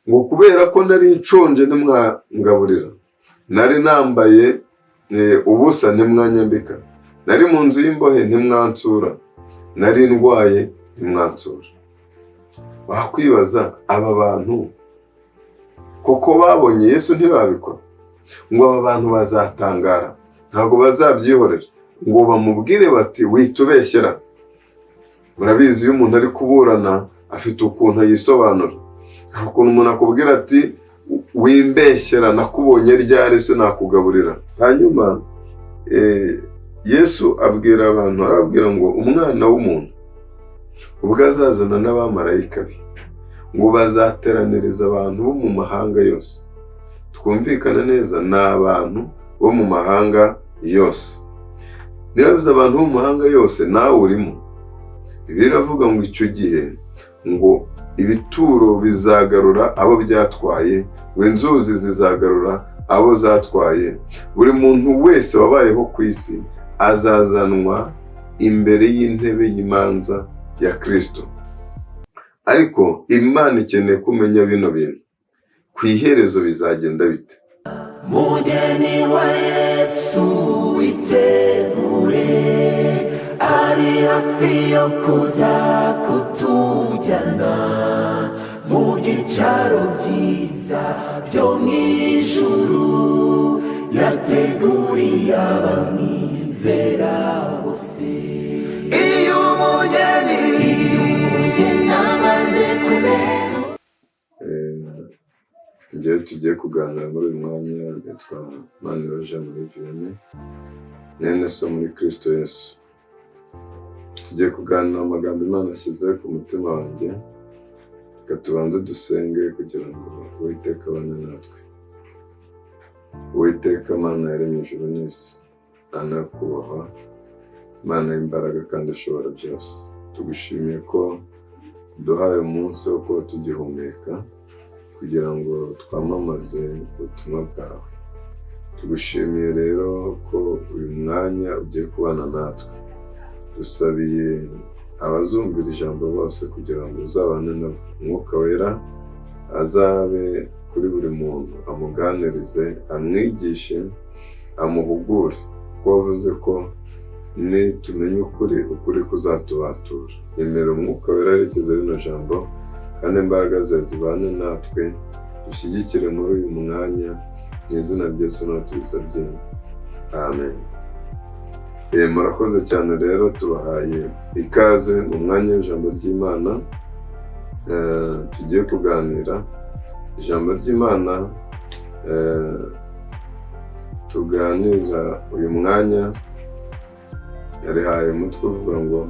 Ngo kubera ko nari nshonje ntimwangaburira, nari nambaye ubusa ntimwanyambika, nari mu nzu y'imbohe ntimwansura, nari ndwaye ntimwansura. Wakwibaza, aba bantu koko babonye Yesu ntibabikora? Ngo aba bantu bazatangara, ntabwo bazabyihorera, ngo bamubwire bati: "Witubeshyera." Murabizi, iyo umuntu ari kuburana afite ukuntu yisobanura. Hari ukuntu umuntu akubwira ati: "Wimbeshyera, nakubonye ryari se nakugaburira?" Hanyuma Yesu abwira abantu, arababwira ngo umwana w'umuntu ubwo azazana n'abamarayika be, ngo bazateraniriza abantu bo mu mahanga yose. Twumvikane neza, ni abantu bo mu mahanga yose. Niba bivuze abantu bo mu mahanga yose, nawe urimo. Bibiliya iravuga ngo icyo gihe ngo ibituro bizagarura abo byatwaye, ngo inzuzi zizagarura abo zatwaye. Buri muntu wese wabayeho ku isi azazanwa imbere y'intebe y'imanza ya Kirisito. Ariko Imana ikeneye kumenya bino bintu: ku iherezo bizagenda bite? Mugeni wa Yesu, witegure, ari hafi yo kuza kutujyana mu byicaro byiza byo mu ijuru yateguriye abamwizera bose. Iyo umugeni amaze kumenya. Njyewe tugiye kuganira muri uyu mwanya nitwa Maniro Jean Marie Vianney, mwene so muri Kristo Yesu. Tugiye kuganira amagambo Imana ashyize ku mutima wanjye. Reka tubanze dusenge kugira ngo Uwiteka abane natwe. Uwiteka Mana yaremye ijuru n'isi, Mana yo kubahwa, Mana y'imbaraga kandi ishobora byose, tugushimiye ko duhaye umunsi wo kuba tugihumeka kugira ngo twamamaze ubutumwa bwawe. Tugushimiye rero ko uyu mwanya ugiye kubana natwe. Dusabiye abazumvira ijambo bose kugira ngo uzabane nabo, Umwuka Wera azabe kuri buri muntu, amuganirize, amwigishe, amuhugure, kuko wavuze ko nitumenya ukuri, ukuri kuzatubatura. Emera Umwuka Wera yerekeza rino jambo, kandi imbaraga zawe zibane natwe, dushyigikire muri uyu mwanya. Mu izina rya Yesu nawe tubisabye, amen. Murakoze cyane rero, tubahaye ikaze mu mwanya w'ijambo ry'Imana. Tugiye kuganira ijambo ry'Imana. Tuganira uyu mwanya yarihaye umutwe uvuga ngo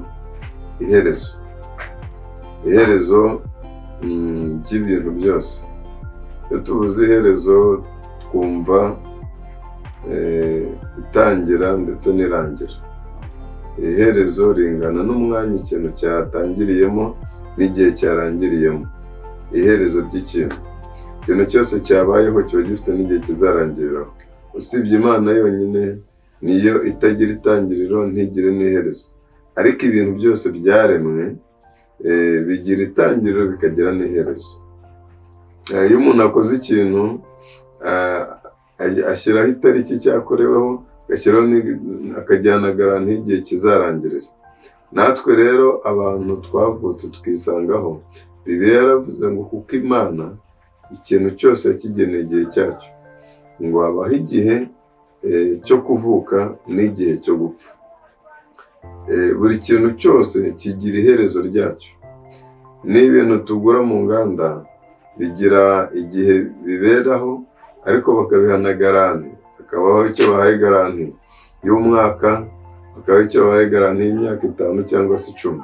iherezo, iherezo ry'ibintu byose. Iyo tuvuze iherezo twumva itangira ndetse n'irangira. Iherezo ringana n'umwanya ikintu cyatangiriyemo n'igihe cyarangiriyemo. Iherezo ry'ikintu, ikintu cyose cyabayeho kiba gifite n'igihe kizarangiriraho, usibye Imana yonyine niyo itagira itangiriro ntigire n'iherezo. Ariko ibintu byose byaremwe bigira itangiriro bikagira n'iherezo. Iyo umuntu akoze ikintu, ashyiraho itariki cyakoreweho, agashyiraho akajyana garanti y'igihe kizarangirira. Natwe rero abantu twavutse tukisangaho, Bibiliya yaravuze ngo kuko Imana ikintu cyose yakigeneye igihe cyacyo, ngo habaho igihe cyo kuvuka n'igihe cyo gupfa. Buri kintu cyose kigira iherezo ryacyo. N'ibintu tugura mu nganda bigira igihe biberaho, ariko bakabiha na garanti. Hakabaho icyo bahaye garanti y'umwaka, hakabaho icyo bahaye garanti y'imyaka 5 cyangwa se 10.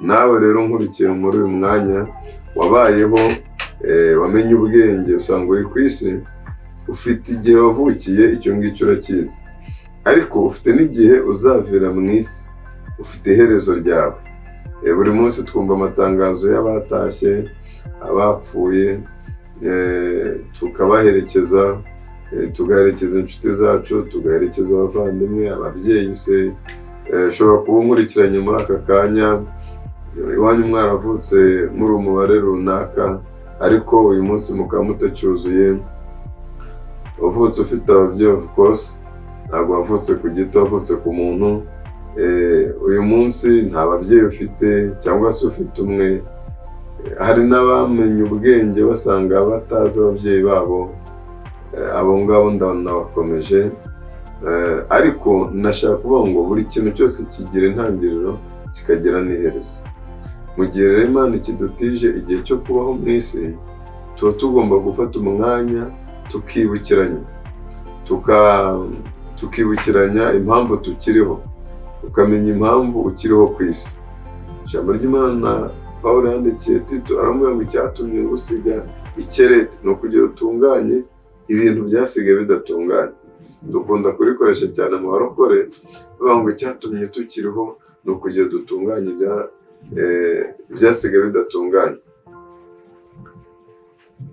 Nawe rero nkurikiye muri uyu mwanya, wabayeho, wamenye ubwenge usanga uri ku isi, ufite igihe wavukiye, icyo ngicyo urakizi, ariko ufite n'igihe uzavira mu isi, ufite iherezo ryawe. Buri munsi twumva amatangazo y'abatashye, abapfuye, tukabaherekeza, tugaherekeza inshuti zacu, tugaherekeza abavandimwe, ababyeyi se. Ushobora kuba unkurikiranye muri aka kanya, iwanyu mwaravutse muri umubare runaka, Ariko uyu munsi mukaba mutacyuzuye. Wavutse ufite ababyeyi, of course, ntabwo wavutse ku giti, wavutse ku muntu. Uyu munsi nta babyeyi ufite cyangwa se ufite umwe. Hari n'abamenye ubwenge basanga batazi ababyeyi babo. Abo ngabo ndanabakomeje. Ariko nashaka kuvuga ngo buri kintu cyose kigira intangiriro, kikagira n'iherezo. Mu gihe rero Imana ikidutije igihe cyo kubaho mu isi, tuba tugomba gufata umwanya tukibukiranya, tukibukiranya impamvu tukiriho, ukamenya impamvu ukiriho ku isi. Ijambo ry'Imana, Paul yandikiye Tito, aramubwira ngo icyatumye ngusiga i Kerete ni ukugira utunganye ibintu byasigaye bidatunganye. Dukunda kurikoresha cyane mu barokore, bavuga ngo icyatumye tukiriho ni ukugira dutunganye ibyasigaye bidatunganye.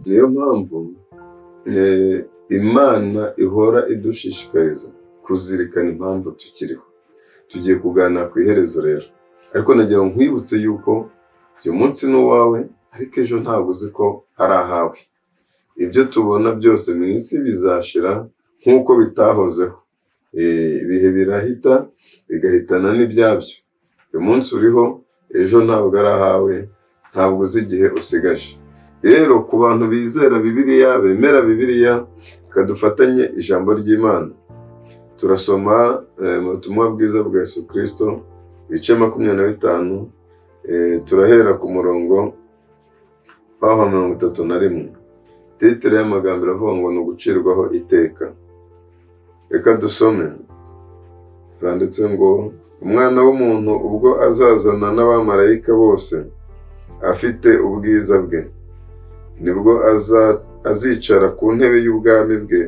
Niyo mpamvu Imana ihora idushishikariza kuzirikana impamvu tukiriho. Tugiye kuganira ku iherezo rero, ariko nagira ngo nkwibutse yuko uyu munsi ni uwawe, ariko ejo ntabwo uzi ko ari ahawe. Ibyo tubona byose mu isi bizashira nk'uko bitahozeho. Ibihe birahita, bigahitana n'ibyabyo. Uyu munsi uriho, ejo ntabwo ari ahawe, ntabwo uzi igihe usigaje. Rero ku bantu bizera Bibiliya, bemera Bibiliya, reka dufatanye ijambo ry'Imana. Turasoma mu butumwa bwiza bwa Yesu Kirisito, ibice 25, turahera ku murongo waho 31. Titre y'amagambo iravuga ngo ni ugucirwaho iteka. Reka dusome. Handitse ngo: "Umwana w'umuntu ubwo azazana n'abamarayika bose afite ubwiza bwe, nibwo azicara ku ntebe y'ubwami bwe.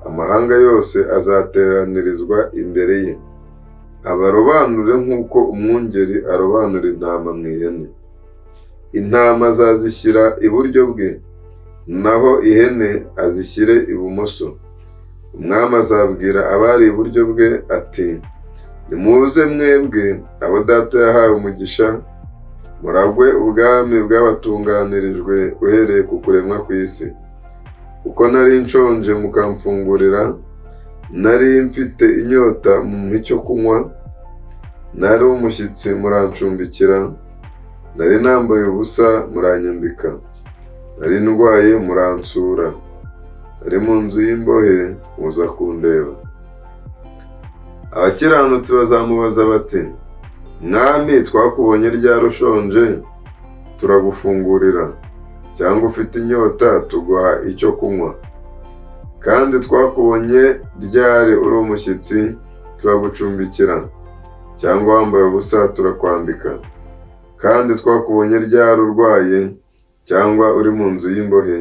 Amahanga yose azateranirizwa imbere ye, abarobanure nk'uko umwungeri arobanura intama mu ihene. Intama azazishyira iburyo bwe, naho ihene azishyire ibumoso. Umwami azabwira abari iburyo bwe ati: 'Nimuze mwebwe abo Data yahaye umugisha, muragwe ubwami bwabatunganirijwe uhereye ku kuremwa kw'isi. Kuko nari nshonje mukamfungurira, nari mfite inyota mumpa icyo kunywa, nari umushyitsi murancumbikira, nari nambaye ubusa muranyambika, nari ndwaye muransura, nari mu nzu y'imbohe muza kundeba.' Abakiranutsi bazamubaza bati: 'Mwami, twakubonye ryari ushonje turagufungurira, cyangwa ufite inyota tuguha icyo kunywa? Kandi twakubonye ryari uri umushyitsi turagucumbikira, cyangwa wambaye ubusa turakwambika? Kandi twakubonye ryari urwaye cyangwa uri mu nzu y'imbohe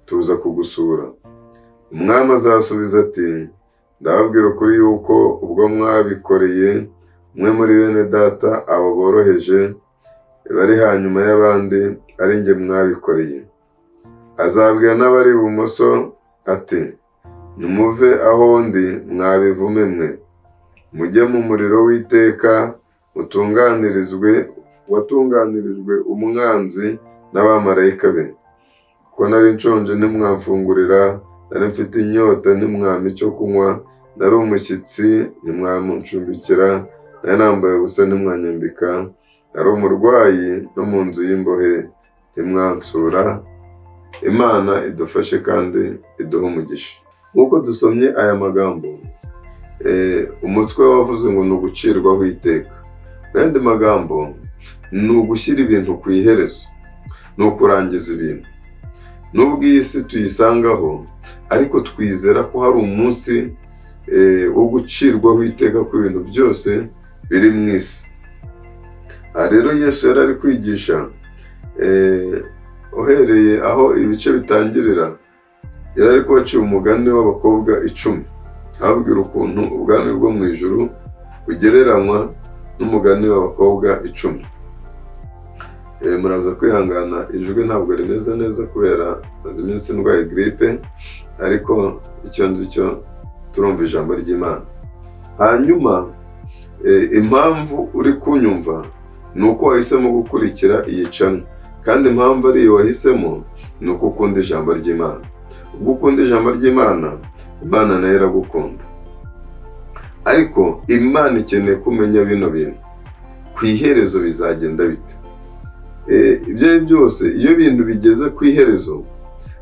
tuza kugusura?' Umwami azasubiza ati: 'Ndababwira ukuri yuko ubwo mwabikoreye umwe muri bene Data abo boroheje bari hanyuma y'abandi, ari njye mwabikoreye.' Azabwira n'abari ibumoso ati: 'Nimuve aho ndi, mwa bivume mwe, mujye mu muriro w'iteka mutunganirizwe, watunganirijwe umwanzi n'abamarayika be. Kuko nari nshonje ntimwamfungurira, nari mfite inyota ntimwampa icyo kunywa, nari umushyitsi ntimwamuncumbikira, nari nambaye ubusa ntimwanyambika, nari umurwayi no mu nzu y'imbohe ntimwansura.'" Imana idufashe kandi iduhe umugisha. Nk'uko dusomye aya magambo, umutwe wavuze ngo ni ugucirwaho iteka. Mu yandi magambo, ni ugushyira ibintu ku iherezo, ni ukurangiza ibintu. Nubwo iyi si tuyisangaho, ariko twizera ko hari umunsi wo gucirwaho iteka ku bintu byose biri mu isi. Aha rero Yesu yari ari kwigisha, uhereye aho ibice bitangirira, yari ari kubacira umugani w'abakobwa 10, ababwira ukuntu ubwami bwo mu ijuru bugereranywa n'umugani w'abakobwa 10. Muraza kwihangana, ijwi ntabwo rimeze neza kubera maze iminsi ndwaye giripe, ariko icyo nzi cyo turumva ijambo ry'Imana. Hanyuma impamvu uri kunyumva ni uko wahisemo gukurikira iyi channel, Kandi impamvu ari iyo wahisemo ni uko ukunda ijambo ry'Imana. Ubwo ukunda ijambo ry'Imana, Imana nayo iragukunda. Ariko Imana ikeneye kumenya bino bintu: ku iherezo bizagenda bite? Ibyo ari byo byose, iyo ibintu bigeze ku iherezo,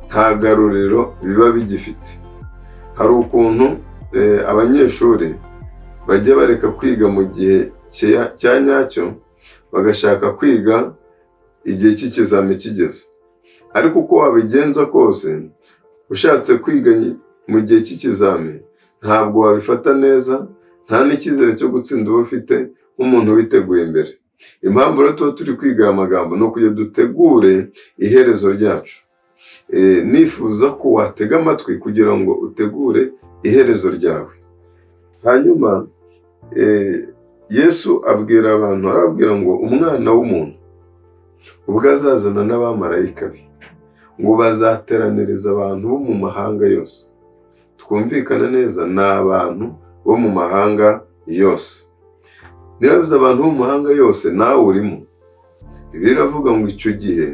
nta garuriro biba bigifite. Hari ukuntu abanyeshuri bajya bareka kwiga mu gihe cya nyacyo, bagashaka kwiga igihe cy'ikizami kigeze. Ariko uko wabigenza kose, ushatse kwiga mu gihe cy'ikizami ntabwo wabifata neza, nta n'icyizere cyo gutsinda uba ufite nk'umuntu witeguye mbere. Impamvu rero tuba turi kwiga aya magambo ni ukugira dutegure iherezo ryacu. Nifuza ko watega amatwi kugira ngo utegure iherezo ryawe. Hanyuma Yesu abwira abantu, arababwira ngo umwana w'umuntu ubwo azazana n'abamarayika be, ngo bazateraniriza abantu bo mu mahanga yose. Twumvikane neza, ni abantu bo mu mahanga yose. Niba bivuze abantu bo mu mahanga yose, nawe urimo. Bibiliya iravuga ngo icyo gihe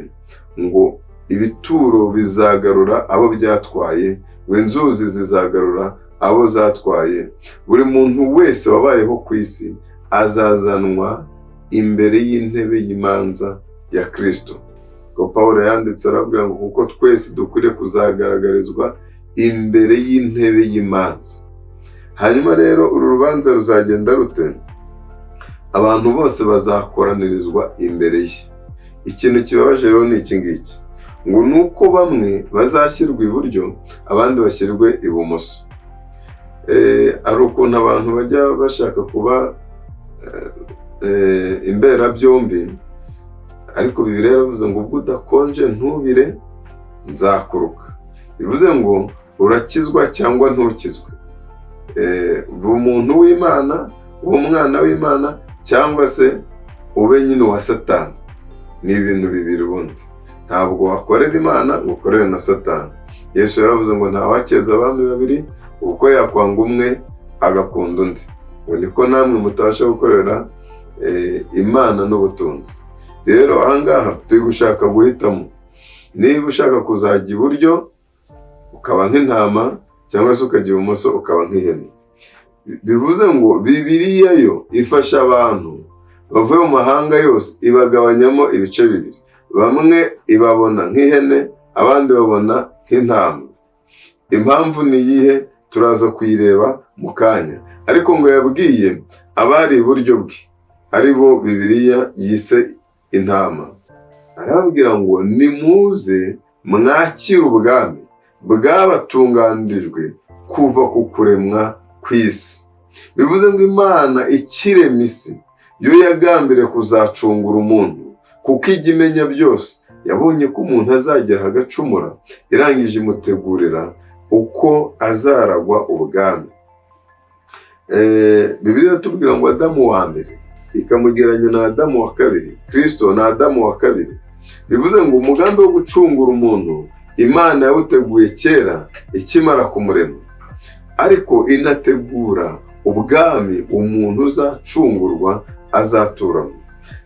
ngo ibituro bizagarura abo byatwaye, ngo inzuzi zizagarura abo zatwaye. Buri muntu wese wabayeho ku isi azazanwa imbere y'intebe y'imanza ya Kristo. Ko Paul yanditse arabwira ngo kuko twese dukwiriye kuzagaragarizwa imbere y'intebe y'imanza. Hanyuma rero uru rubanza ruzagenda rute? Abantu bose bazakoranirizwa imbere ye. Ikintu kibabaje rero ni iki ngiki: ngo ni uko bamwe bazashyirwa iburyo, abandi bashyirwe ibumoso. Hari ukuntu abantu bajya bashaka kuba imberabyombi, ariko Bibiliya yaravuze ngo ubwo udakonje ntubire nzakuruka. Bivuze ngo urakizwa cyangwa ntukizwe. Ube umuntu w'Imana, ube umwana w'Imana, cyangwa se ube nyine uwa Satani. Ni ibintu bibiri ubundi. Ntabwo wakorera Imana ngo ukorere na Satani. Yesu yaravuze ngo ntawakeza abami babiri, kuko yakwanga umwe agakunda undi. Ngo niko namwe mutabasha gukorera Imana n'ubutunzi. Rero ahangaha turi gushaka guhitamo: niba ushaka kuzajya iburyo ukaba nk'intama, cyangwa se ukajya ibumoso ukaba nk'ihene. Bivuze ngo Bibiliya yo ifasha abantu bavuye mu mahanga yose, ibagabanyamo ibice bibiri: bamwe ibabona nk'ihene, abandi babona nk'intama. Impamvu ni iyihe? Turaza kuyireba mu kanya. Ariko ngo yabwiye abari iburyo bwe, ari bo Bibiliya yise intama, arababwira ngo nimuze mwakire ubwami bwabatunganirijwe kuva ku kuremwa kw'isi. Bivuze ngo Imana ikirema isi, yo yagambiriye kuzacungura umuntu, kuko ijya imenya byose. Yabonye ko umuntu azagera agacumura, irangije imutegurira uko azaragwa ubwami. Bibiliya iratubwira ngo Adamu wa mbere ikamugereranya na Adamu wa kabiri. Kirisito ni Adamu wa kabiri. Bivuze ngo umugambi wo gucungura umuntu Imana yawuteguye kera ikimara kumurema, ariko inategura ubwami umuntu uzacungurwa azaturamo.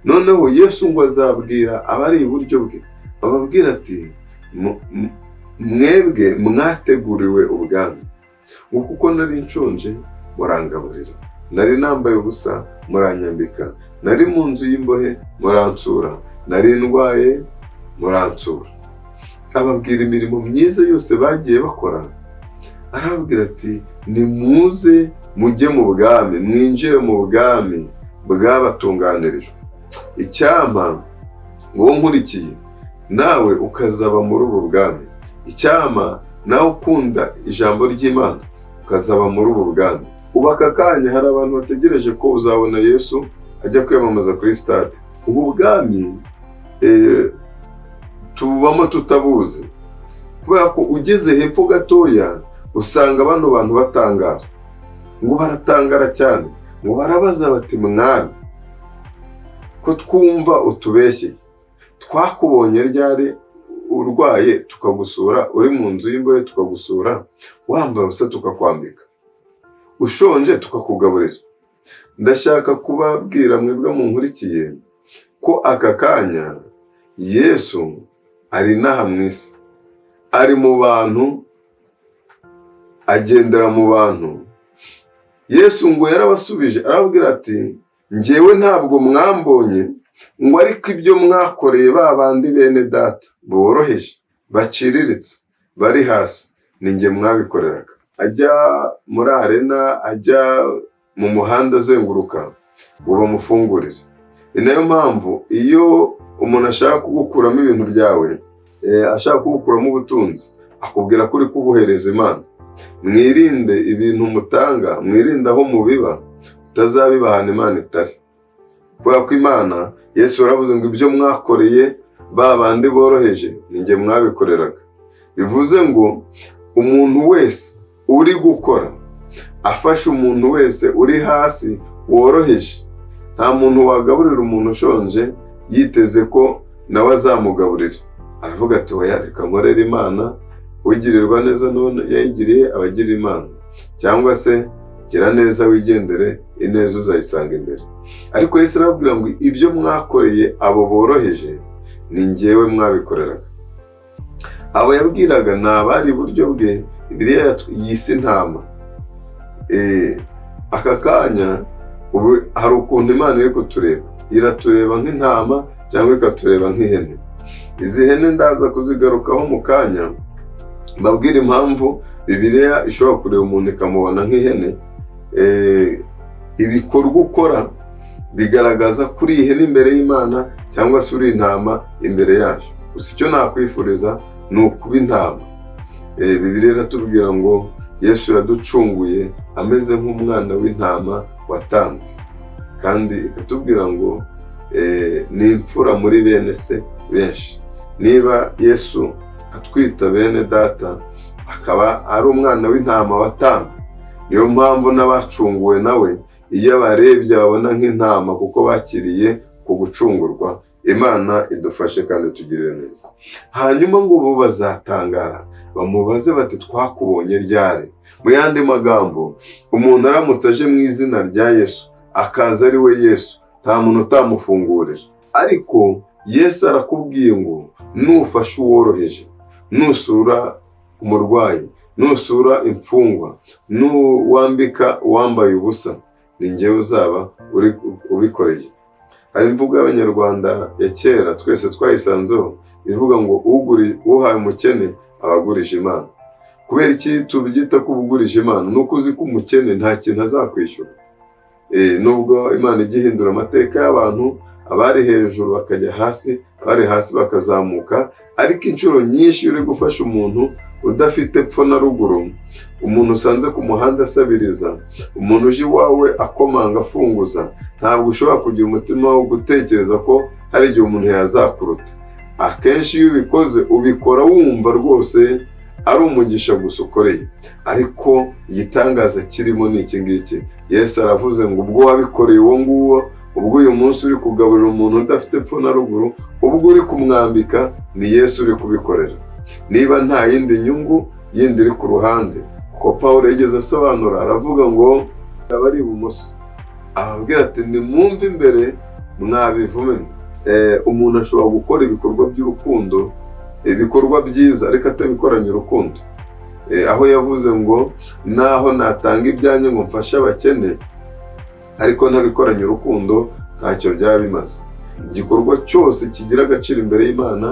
Noneho Yesu ngo azabwira abari iburyo bwe, ababwira ati: "Mwebwe mwateguriwe ubwami, ngo kuko nari nshonje murangaburira, nari nambaye ubusa muranyambika, nari mu nzu y'imbohe muransura, nari ndwaye muransura." Ababwira imirimo myiza yose bagiye bakora, arababwira ati: "Nimuze mujye mu bwami, mwinjire mu bwami bwabatunganirijwe." Icyampa wowe nkurikiye nawe ukazaba muri ubu bwami. Icyampa nawe ukunda ijambo ry'Imana ukazaba muri ubu bwami. Ubu aka kanya hari abantu bategereje ko uzabona Yesu ajya kwiyamamaza kuri stade. Ubu bwami tubamo tutabuzi, kubera ko ugeze hepfo gatoya usanga bano bantu batangara. Ngo baratangara cyane, ngo barabaza bati: "Mwami, ko twumva utubeshyeye, twakubonye ryari urwaye tukagusura, uri mu nzu y'imbohe tukagusura, wambaye ubusa tukakwambika, ushonje tukakugaburira?" Ndashaka kubabwira mwebwe munkurikiye ko aka kanya Yesu ari inaha mu isi, ari mu bantu, agendera mu bantu. Yesu ngo yarabasubije arababwira ati: "Njyewe ntabwo mwambonye," ngo, "ariko ibyo mwakoreye ba bandi bene data boroheje, baciriritse, bari hasi, ni njye mwabikoreraga." Ajya muri arena, ajya mu muhanda azenguruka ngo bamufungurire. Ni nayo mpamvu iyo umuntu ashaka kugukuramo ibintu byawe, ashaka kugukuramo ubutunzi, akubwira ko uri kubuhereza Imana. Mwirinde ibintu mutanga, mwirinde aho mubiba, utazabiba ahantu Imana itari, kubera ko Imana, Yesu yaravuze ngo: "Ibyo mwakoreye ba bandi boroheje, ni njye mwabikoreraga." Bivuze ngo umuntu wese uri gukora afasha umuntu wese uri hasi woroheje, nta muntu wagaburira umuntu ushonje yiteze ko nawe azamugaburira. Aravuga ati: "Oya, reka nkorere Imana." Ugirirwa neza none yayigiriye aba agira Imana, cyangwa se gira neza wigendere, ineza uzayisanga imbere. Ariko Yesu arababwira ngo: "Ibyo mwakoreye abo boroheje, ni njyewe mwabikoreraga." Abo yabwiraga ni abari iburyo bwe, Bibiliya yise intama. Aka kanya ubu hari ukuntu Imana iri kutureba: iratureba nk'intama cyangwa ikatureba nk'ihene. Izi hene ndaza kuzigarukaho mu kanya, mbabwire impamvu Bibiliya ishobora kureba umuntu ikamubona nk'ihene. Ibikorwa ukora bigaragaza ko uri ihene imbere y'Imana cyangwa se uri intama imbere yayo. Gusa icyo nakwifuriza ni ukuba intama. Bibiliya iratubwira ngo Yesu yaducunguye ameze nk'umwana w'intama watanzwe, kandi ikatubwira ngo ni imfura muri bene se benshi. Niba Yesu atwita bene data, akaba ari umwana w'intama watanzwe, niyo mpamvu n'abacunguwe nawe iyo abarebye babona nk'intama, kuko bakiriye ku gucungurwa. Imana idufashe kandi tugirire neza. Hanyuma ngo bo bazatangara, bamubaze bati: "Twakubonye ryari?" Mu yandi magambo, umuntu aramutse aje mu izina rya Yesu, akaza ari we Yesu, nta muntu utamufungurira. Ariko Yesu arakubwiye ngo nufashe uworoheje, nusura umurwayi, nusura imfungwa, nuwambika uwambaye ubusa, ni njyewe uzaba uri ubikoreye. Hari imvugo y'Abanyarwanda ya kera twese twayisanzeho, ivuga ngo: "Uhaye umukene aba agurije Imana." Kubera iki tubyita ko uba ugurije Imana? Ni uko uzi ko umukene nta kintu azakwishyura. Nubwo Imana ijya ihindura amateka y'abantu, abari hejuru bakajya hasi, abari hasi bakazamuka, ariko inshuro nyinshi iyo uri gufasha umuntu udafite epfo na ruguru, umuntu usanze ku muhanda asabiriza, umuntu uje iwawe akomanga afunguza, ntabwo ushobora kugira umutima wo gutekereza ko hari igihe umuntu yazakuruta. Akenshi iyo ubikoze, ubikora wumva rwose ari umugisha gusa ukoreye. Ariko igitangaza kirimo ni iki ngiki: Yesu aravuze ngo ubwo wabikoreye uwo nguwo, ubwo uyu munsi uri kugaburira umuntu udafite epfo na ruguru, ubwo uri kumwambika, ni Yesu uri kubikorera, niba nta yindi nyungu yindi iri ku ruhande. Kuko Paul yigeze asobanura, aravuga ngo abari ibumoso ababwira ati: "Nimwumve imbere mwabivume." Umuntu ashobora gukora ibikorwa by'urukundo, ibikorwa byiza, ariko atabikoranye urukundo. Aho yavuze ngo: "Naho natanga ibyanjye ngo mfashe abakene, ariko ntabikoranye urukundo, ntacyo byaba bimaze." Igikorwa cyose kigira agaciro imbere y'Imana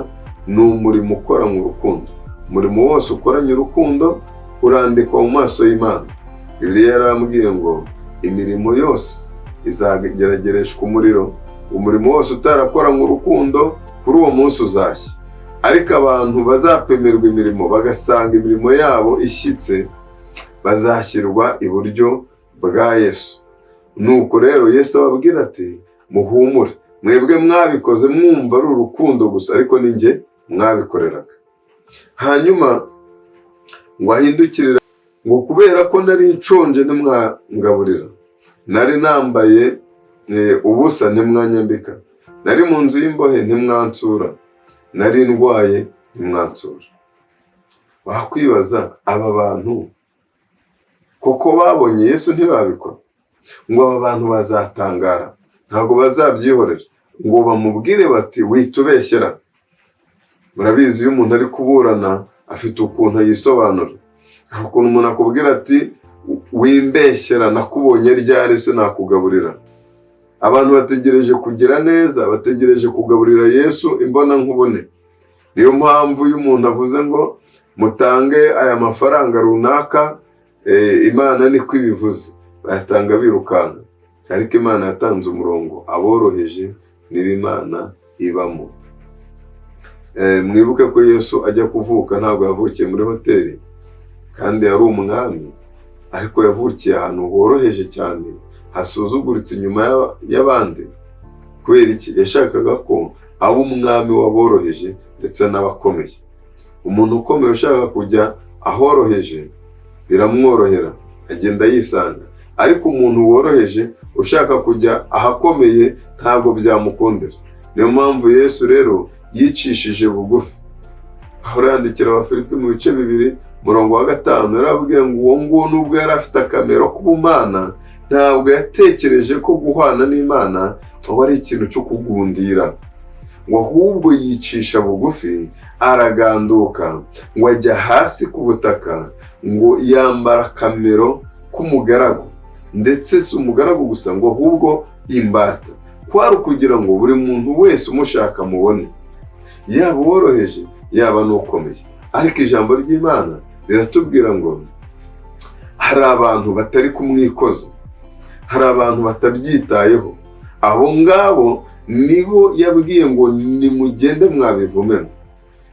ni umurimo ukoranywe urukundo. Umurimo wose ukoranye urukundo urandikwa mu maso y'Imana. Bibiliya yarambwiye ngo imirimo yose izageragereshwa umuriro. Umurimo wose utarakoranywe urukundo, kuri uwo munsi uzashya. Ariko abantu bazapimirwa imirimo, bagasanga imirimo yabo ishyitse, bazashyirwa iburyo bwa Yesu. Nuko rero Yesu ababwira ati: "Muhumure, mwebwe mwabikoze mwumva ari urukundo gusa, ariko ni njye mwabikoreraga." Hanyuma ngo ahindukirire ngo: "Kubera ko nari nshonje ntimwangaburira, nari nambaye ubusa ntimwanyambika, nari mu nzu y'imbohe ntimwansura, nari ndwaye ntimwansura." Wakwibaza, aba bantu koko babonye Yesu ntibabikora? Ngo aba bantu bazatangara, ntabwo bazabyihorera, ngo bamubwire bati: "Witubeshyera." Murabizi, iyo umuntu ari kuburana afite ukuntu yisobanura. Hari ukuntu umuntu akubwira ati: "Wimbeshyera, nakubonye ryari se nakugaburira?" Abantu bategereje kugira neza, bategereje kugaburira Yesu imbona nkubone. Niyo mpamvu iyo umuntu avuze ngo mutange aya mafaranga runaka, Imana niko ibivuze, bayatanga birukanka. Ariko Imana yatanze umurongo: aboroheje niba Imana ibamo. Mwibuke ko Yesu ajya kuvuka ntabwo yavukiye muri hoteli kandi yari umwami, ariko yavukiye ahantu horoheje cyane, hasuzuguritse, inyuma y'abandi. Kubera iki? Yashakaga ko aba umwami w'aboroheje ndetse n'abakomeye. Umuntu ukomeye ushaka kujya ahoroheje biramworohera, agenda yisanga, ariko umuntu woroheje ushaka kujya ahakomeye ntabwo byamukundira. Niyo mpamvu Yesu rero yicishije bugufi. Aho yandikira Abafilipi mu bice 2 umurongo wa 5, yarababwiye ngo uwo nguwo, nubwo yari afite akamero k'ubumana, ntabwo yatekereje ko guhwana n'Imana aho ari ikintu cyo kugundira, ngo ahubwo yicisha bugufi, araganduka, ngo ajya hasi ku butaka, ngo yambara akamero k'umugaragu, ndetse si umugaragu gusa, ngo ahubwo imbata. Kwari ukugira ngo buri muntu wese umushaka amubone, yaba uworoheje, yaba n'ukomeye. Ariko ijambo ry'Imana riratubwira ngo hari abantu batari kumwikoza, hari abantu batabyitayeho. Abo ngabo nibo yabwiye ngo nimugende mwabivumemo.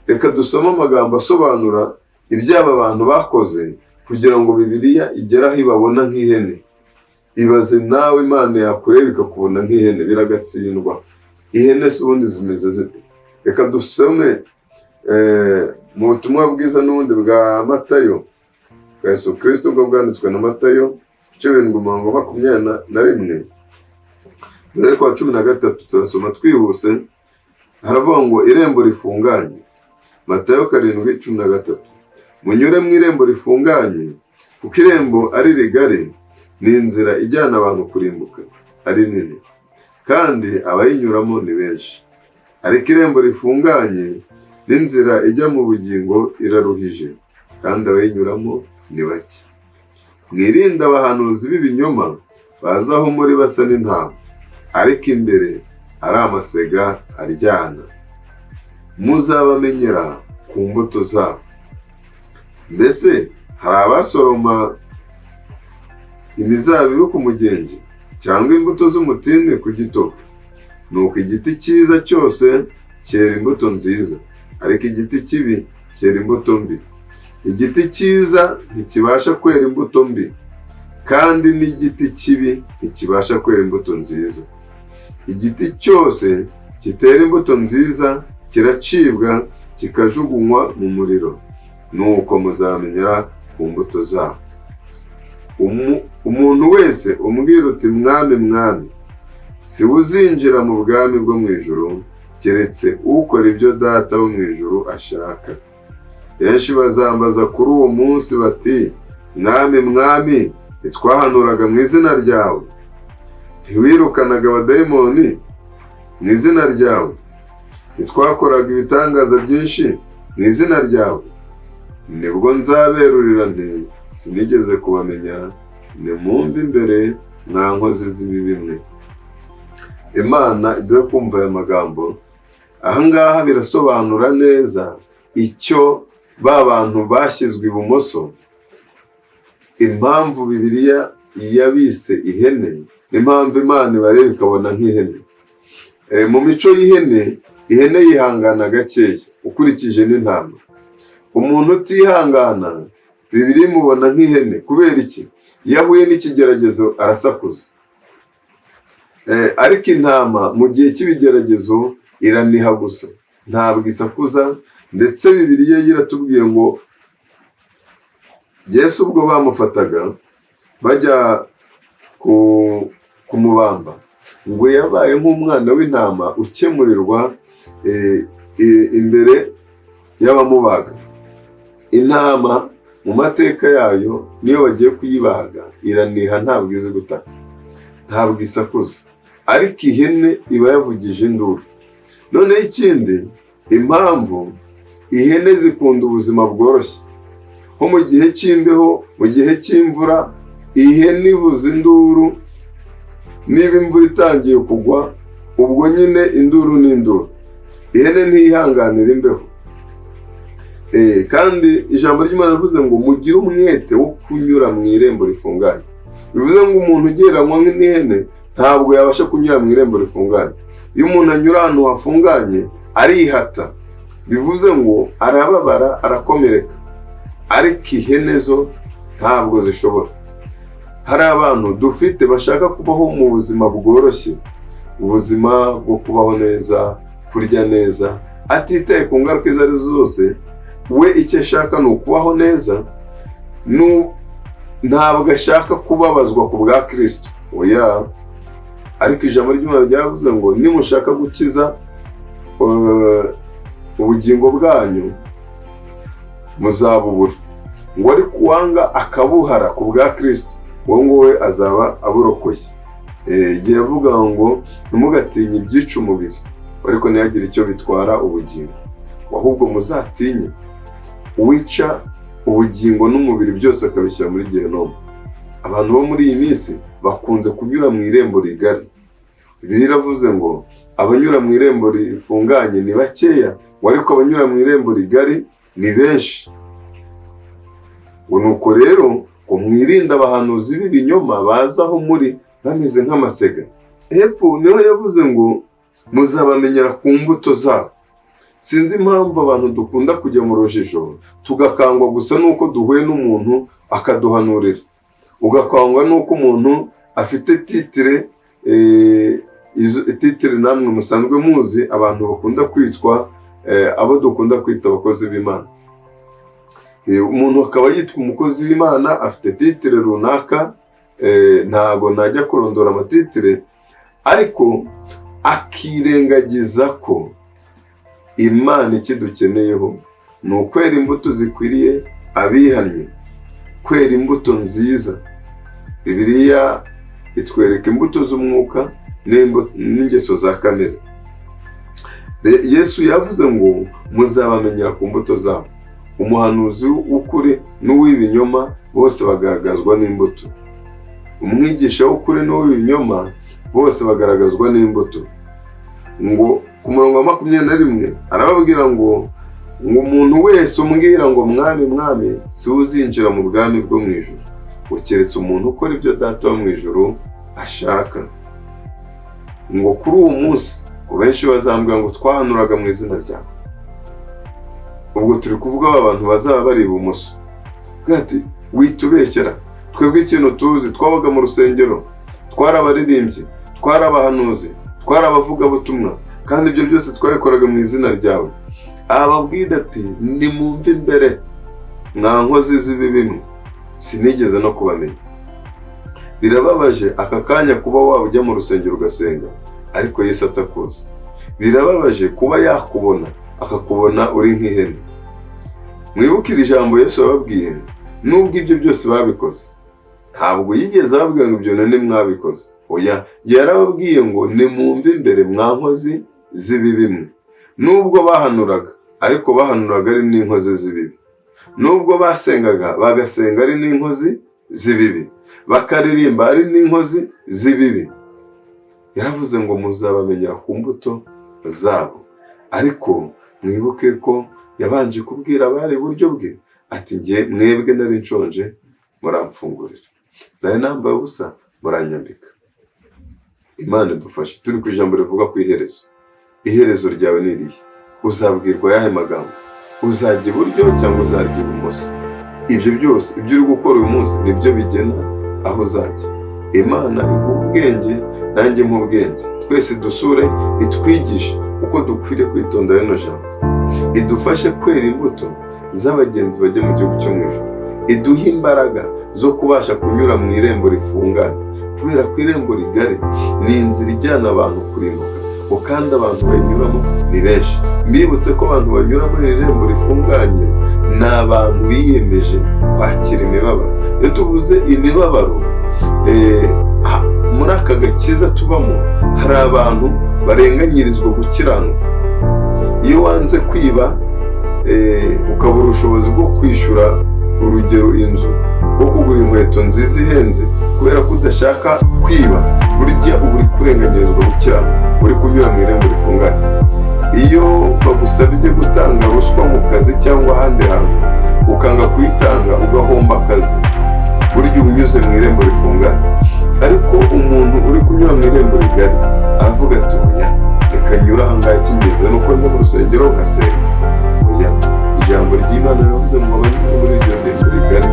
Reka dusome amagambo asobanura iby'aba bantu bakoze kugira ngo Bibiliya igere aho ibabona nk'ihene. Ibaze nawe, Imana yakureba ikakubona nk'ihene, biragatsindwa. Ihene se ubundi zimeze zite? Reka dusome mu butumwa bwiza n'ubundi bwa Matayo, bwa Yesu Kirisito ubwo bwanditswe na Matayo, ibice 7 umurongo 21 dore kwa 13. Turasoma twihuse. Haravuga ngo irembo rifunganye. Matayo 7:13: "Munyure mu irembo rifunganye, kuko irembo ari rigari n'inzira ijyana abantu kurimbuka ari nini, kandi abayinyuramo ni benshi. Ariko irembo rifunganye n'inzira ijya mu bugingo iraruhije, kandi abayinyuramo ni bake. Mwirinde abahanuzi b'ibinyoma baza aho muri basa n'intama, ariko imbere ari amasega aryana. Muzabamenyera ku mbuto zabo. Mbese hari abasoroma imizabibu ku mugenge cyangwa imbuto z'umutini ku gitovu? Nuko igiti cyiza cyose cyera imbuto nziza, ariko igiti kibi cyera imbuto mbi. Igiti cyiza ntikibasha kwera imbuto mbi, kandi n'igiti kibi ntikibasha kwera imbuto nziza. Igiti cyose kitera imbuto nziza kiracibwa kikajugunywa mu muriro. Nuko muzamenyera ku mbuto zabo. Umuntu wese umbwira uti: 'Mwami, Mwami,' si we uzinjira mu bwami bwo mu ijuru, keretse ukora ibyo Data wo mu ijuru ashaka. Benshi bazambaza kuri uwo munsi bati: 'Mwami, Mwami, ntitwahanuraga mu izina ryawe? Ntiwirukanaga abadayimoni mu izina ryawe? Ntitwakoraga ibitangaza byinshi mu izina ryawe?' Nibwo nzaberurira nti: 'Sinigeze kubamenya, nimumve imbere, mwa nkozi z'ibibi mwe.'" Imana iduhe kumva aya magambo. Ahangaha birasobanura neza icyo ba bantu bashyizwe ibumoso, impamvu Bibiliya yabise ihene n'impamvu Imana ibareba ikabona nk'ihene. Mu mico y'ihene, ihene yihangana gakeya ukurikije n'intama. Umuntu utihangana Bibiliya imubona nk'ihene. Kubera iki? Iyo ahuye n'ikigeragezo arasakuza. Ariko intama mu gihe cy'ibigeragezo iraniha gusa, ntabwo isakuza. Ndetse Bibiliya yo iratubwiye ngo Yesu ubwo bamufataga bajya kumubamba, ngo yabaye nk'umwana w'intama ukemurirwa imbere y'abamubaga. Intama mu mateka yayo, niyo bagiye kuyibaga iraniha, ntabwo izi gutaka, ntabwo isakuza, ariko ihene iba yavugije induru. Noneho ikindi, impamvu Ihene zikunda ubuzima bworoshye, nko mu gihe cy'imbeho, mu gihe cy'imvura, ihene ivuza induru. Niba imvura itangiye kugwa, ubwo nyine induru ni induru. Ihene ntiyihanganira imbeho. Kandi ijambo ry'Imana rivuze ngo mugire umwete wo kunyura mu irembo rifunganye. Bivuze ngo umuntu ugereranywa n'ihene ntabwo yabasha kunyura mu irembo rifunganye. Iyo umuntu anyura ahantu hafunganye arihata, bivuze ngo arababara, arakomereka. Ariko ihene zo ntabwo zishobora. Hari abantu dufite bashaka kubaho mu buzima bworoshye, ubuzima bwo kubaho neza, kurya neza, atitaye ku ngaruka izo ari zo zose. We icyo ashaka ni ukubaho neza, ntabwo ashaka kubabazwa ku bwa Kirisito, oya. Ariko ijambo ry'Imana ryaravuze ngo nimushaka gukiza ubugingo bwanyu muzabubura, ngo ariko uwanga akabuhara ku bwa Kirisito, uwo nguwo azaba aburokoye. Igihe yavuga ngo ntimugatinye ibyica umubiri ariko ntihagire icyo bitwara ubugingo, ahubwo muzatinye uwica ubugingo n'umubiri byose akabishyira muri gehinomu. Abantu bo muri iyi minsi bakunze kunyura mu irembo rigari. Bibiliya iravuze ngo abanyura mu irembo rifunganye ni bakeya, ngo ariko abanyura mu irembo rigari ni benshi. Ngo nuko rero ngo mwirinde abahanuzi b'ibinyoma baza aho muri bameze nk'amasega. Hepfo niho yavuze ngo muzabamenyera ku mbuto zabo. Sinzi impamvu abantu dukunda kujya mu rujijo, tugakangwa gusa n'uko duhuye n'umuntu akaduhanurira, ugakangwa n'uko umuntu afite titre, izo titre namwe musanzwe muzi, abantu bakunda kwitwa, abo dukunda kwita abakozi b'Imana. Umuntu akaba yitwa umukozi w'Imana, afite titre runaka, ntago najya kurondora ama titre, ariko akirengagiza ko Imana ikidukeneyeho ni ukwera imbuto zikwiriye abihannye, kwera imbuto nziza. Bibiliya itwereka imbuto z'umwuka n'ingeso za kamere. Yesu yavuze ngo muzabamenyera ku mbuto zabo. Umuhanuzi w'ukuri n'uw'ibinyoma bose bagaragazwa n'imbuto. Umwigisha w'ukuri n'uw'ibinyoma bose bagaragazwa n'imbuto. Ngo ku murongo wa 21 arababwira ngo umuntu wese umbwira ngo "Mwami, Mwami" si we uzinjira mu bwami bwo mu ijuru, ngo keretse umuntu ukora ibyo Data wo mu ijuru ashaka. Ngo kuri uwo munsi ngo benshi bazambwira ngo twahanuraga mu izina ryawe. Ubwo turi kuvuga aba bantu bazaba bari ibumoso. Ati witubeshyera, twebwe ikintu tuzi, twabaga mu rusengero, twari abaririmbyi, twari abahanuzi, twari abavugabutumwa, kandi ibyo byose twabikoraga mu izina ryawe. Ababwira ati nimumve imbere, mwa nkozi z'ibibi mwe, sinigeze no kubamenya. Birababaje aka kanya kuba waba ujya mu rusengero ugasenga ariko Yesu atakuzi. Birababaje kuba yakubona, akakubona uri nk'ihene. Mwibuke iri jambo Yesu yababwiye. Nubwo ibyo byose babikoze, ntabwo yigeze ababwira ngo ibyo none mwabikoze, oya. Yarababwiye ngo nimumve imbere, mwa nkozi z'ibibi mwe. Nubwo bahanuraga, ariko bahanuraga ari n'inkozi z'ibibi. Nubwo basengaga, bagasenga ari n'inkozi z'ibibi, bakaririmba ari n'inkozi z'ibibi, yaravuze ngo muzabamenyera ku mbuto zabo. Ariko mwibuke ko yabanje kubwira abari iburyo bwe ati nge mwebwe nari nshonje muramfungurira, nari nambaye ubusa muranyambika. Imana idufashe. Turi ku ijambo rivuga ku iherezo. Iherezo ryawe ni irihe? Uzabwirwa ayahe magambo? Uzajya iburyo cyangwa uzarya ibumoso? Ibyo byose, ibyo uri gukora uyu munsi nibyo bigena aho uzajya. Imana iguha ubwenge, nanjye mpa ubwenge, twese dusure, itwigishe uko dukwiriye kwitonda rino jambo, idufashe kwera imbuto z'abagenzi bajya mu gihugu cyo mu ijuru, iduhe imbaraga zo kubasha kunyura mu irembo rifunganye, kubera ko irembo rigari ni inzira ijyana abantu kurimbuka, ngo kandi abantu bayinyuramo ni benshi. Mbibutse ko abantu banyura muri iri rembo rifunganye ni abantu biyemeje kwakira imibabaro. Iyo tuvuze imibabaro, muri aka gakiza tubamo hari abantu barenganyirizwa gukiranuka. Iyo wanze kwiba ukabura ubushobozi bwo kwishyura, urugero inzu, bwo kugura inkweto nziza ihenze, kubera ko udashaka kwiba, burya uba uri kurenganyirizwa gukiranuka, uri kunyura mu irembo rifunganye. Iyo bagusabye gutanga ruswa mu kazi cyangwa ahandi hantu, ukanga kuyitanga, ugahomba akazi, burya uba unyuze mu irembo rifunganye. Ariko umuntu uri kunyura mu irembo rigari aravuga ati: "Oya, reka nyure aha ngaha, icy'ingenzi ni uko njya mu rusengero nkasenga." Oya, ijambo ry'Imana riravuze ngo abanyura muri iryo rembo rigari,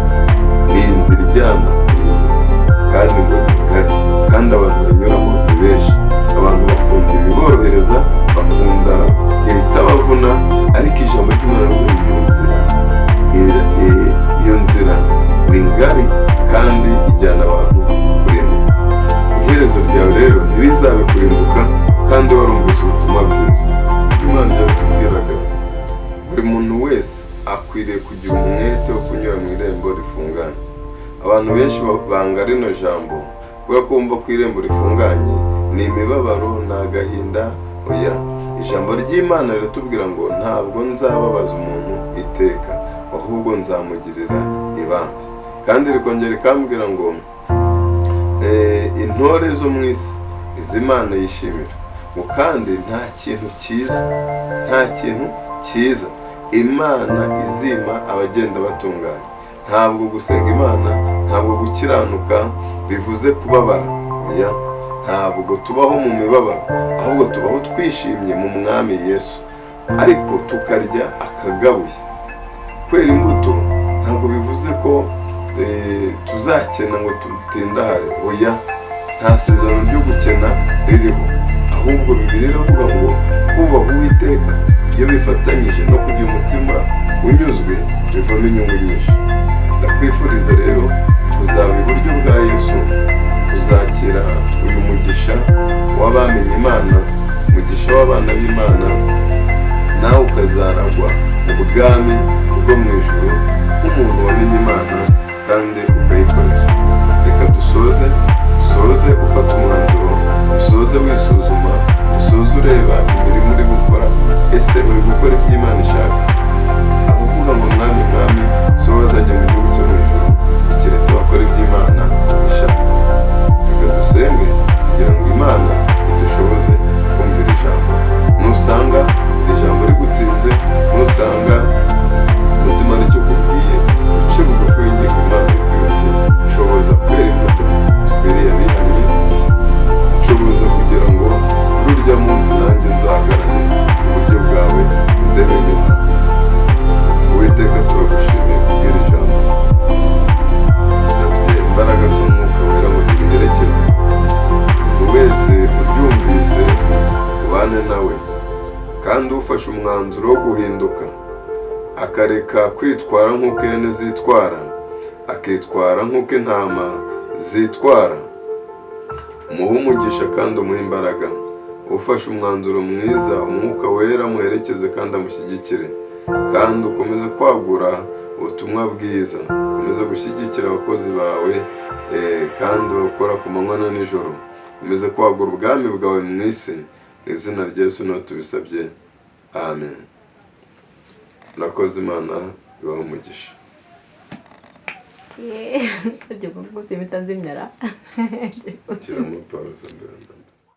ni inzira ijyana kurimbuka, kandi ngo ni ngari, kandi abantu banyuramo ni benshi. Abantu bakunda ibiborohereza, bakunda ibitabavuna, ariko ijambo ry'Imana rivuze ngo iyo nzira ni ngari kandi ijyana abantu kurimbuka. Iherezo ryawe rero ntirizabe kurimbuka kandi warumvise ubutumwa bwiza. Imana yatubwiraga, buri muntu wese akwiriye kugira umwete wo kunyura mu irembo rifunganye. Abantu benshi banga rino jambo kubera ko bumva ko irembo rifunganye ni imibabaro, ni agahinda. Oya, ijambo ry'Imana riratubwira ngo ntabwo nzababaza umuntu iteka, ahubwo nzamugirira ibambe. Kandi rikongera rikambwira ngo intore zo mu isi, izi Imana yishimira, ngo kandi nta kintu cyiza, nta kintu cyiza Imana izima abagenda batunganye. Ntabwo gusenga Imana, ntabwo gukiranuka bivuze kubabara. Oya, ntabwo tubaho mu mibabaro, ahubwo tubaho twishimye mu Mwami Yesu, ariko tukarya akagabuye. Kwera imbuto ntabwo bivuze ko tuzakena ngo tutindahare. Oya, nta sezerano ryo gukena ririho, ahubwo Bibiliya iravuga ngo kubaha Uwiteka iyo bifatanyije no kugira umutima unyuzwe bivamo inyungu nyinshi. Ndakwifuriza rero kuzaba iburyo bwa Yesu, kuzakira uyu mugisha w'abamenye Imana, umugisha w'abana b'Imana, nawe ukazaragwa ubwami bwo mu ijuru nk'umuntu wamenye Imana kandi ukayikorera. Reka dusoze. Usoze ufata umwanzuro, usoze wisuzuma, usoze ureba imirimo uri gukora. Ese uri gukora ibyo Imana ishaka? Abavuga ngo "Mwami, Mwami" si bo bazajya mu gihugu cyo mu ijuru, keretse abakora ibyo Imana ishaka. Reka dusenge kugira ngo Imana idushoboze kumvira ijambo. Nusanga iri jambo rigutsinze, nusanga umutima nicyo ukubwiye, uce bugufi winginga Imana, ibwira uti: "Nshoboza kwera imbuto zikwiriye abihannye, nshoboza kugira ngo kuri urya munsi nanjye nzahagarare iburyo bwawe, ndebe nk'Imana." Uwiteka, turagushimiye kubw'iri jambo. Dusabye imbaraga z'Umwuka Wera ngo ziriherekeze. Buri wese uryumvise, ubane nawe, kandi ufashe umwanzuro wo guhinduka, akareka kwitwara nk'uko ihene zitwara, akitwara nk'uko intama zitwara, umuhe umugisha kandi umuhe imbaraga. Ufashe umwanzuro mwiza, Umwuka Wera amuherekeze kandi amushyigikire, kandi ukomeze kwagura ubutumwa bwiza, ukomeze gushyigikira abakozi bawe kandi bakora ku manywa na nijoro. Ukomeze kwagura ubwami bwawe mu isi. Mu izina rya Yesu niho tubisabye, amen. Murakoze, Imana ibahe umugisha. Ibyo rwose impita nzimyara. Shyiramo pause mbere na mbere.